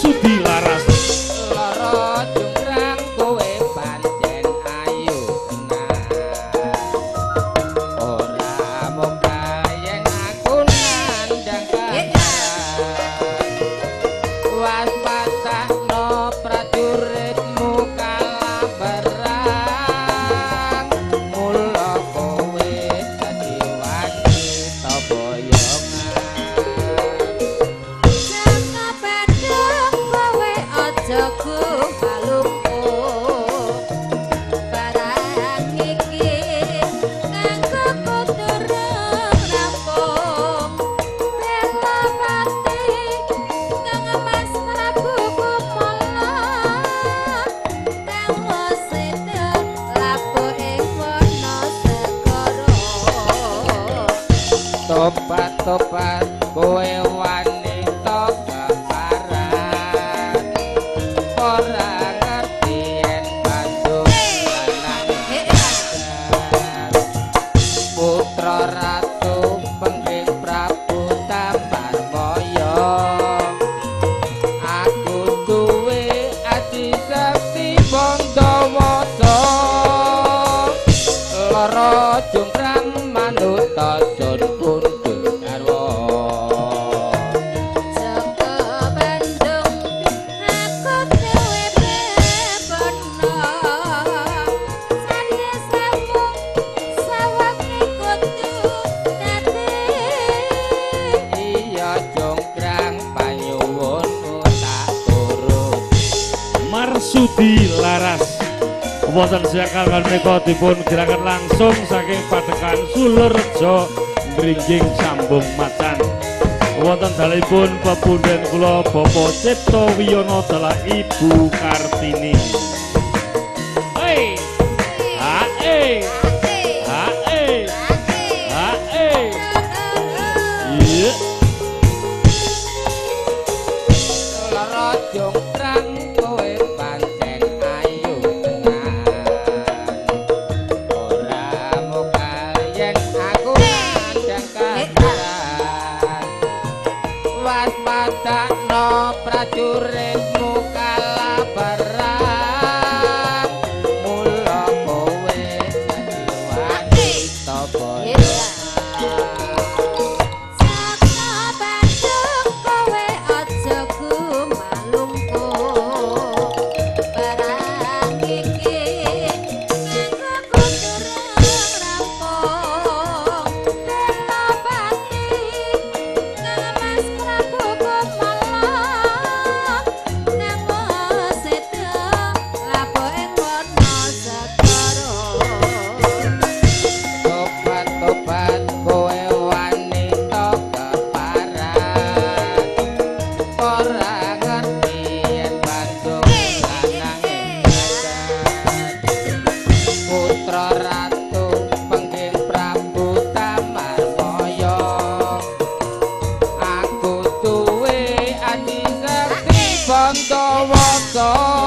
Marsudi Laras. Lara jungkrang kowe pancen ayu tenan. Ora mung yen aku nandhang kabar. Waspadakno prajuritmu kalah perang. Mula kowe dadi wanita boyongan. Jaka Bandung kowe aja gumalungkuh. Barang iki kanggo kudu rampung. Belapati kang Mas Prabu Kumala kang seda labuh ing wana segara. Tobat-tobat kowe wanita keparat. Ora ngerti yen Bandung lanang jagat. Putra ratu pengging Prabu Tamarmaya. Aku duwe aji sekti Bandawasa. Lara jungkrang manut sun pundhut garwa. Jaka Bandung aku duwe bebono. Sadesamu sawake kudu dadi. Iya jongkrang panyuwunmu tak turut. Marsudi Laras. Wonten siakan menika dipun gerakan langsung saking Padekan Sulurjo Ngringging Sambung Macan. Wonten dalemipun pepunden kula Bapak Cipto Wiyono dalah Ibu Kartini. Hei, ha e, ha e, ha e. Iya. Lara jongkrang kowe pancen ayu tenan. Ora mokal yen aku nandhang kahanan. Waspadakno prajuritmu kalah perang. Mula kowe dadi wanita boyongan. Jaka Bandung kowe aja gumalungkuh. Barang iki kanggo kudu rampung. Belapati kang Mas Prabu Kumala kang seda labuh ing wana segara. Tobat-tobat kowe wanita keparat. Ora ngerti yen Bandung lanang jagat. Putra ratu pengging Prabu Tamarmaya. Aku duwe aji sekti Bandawasa.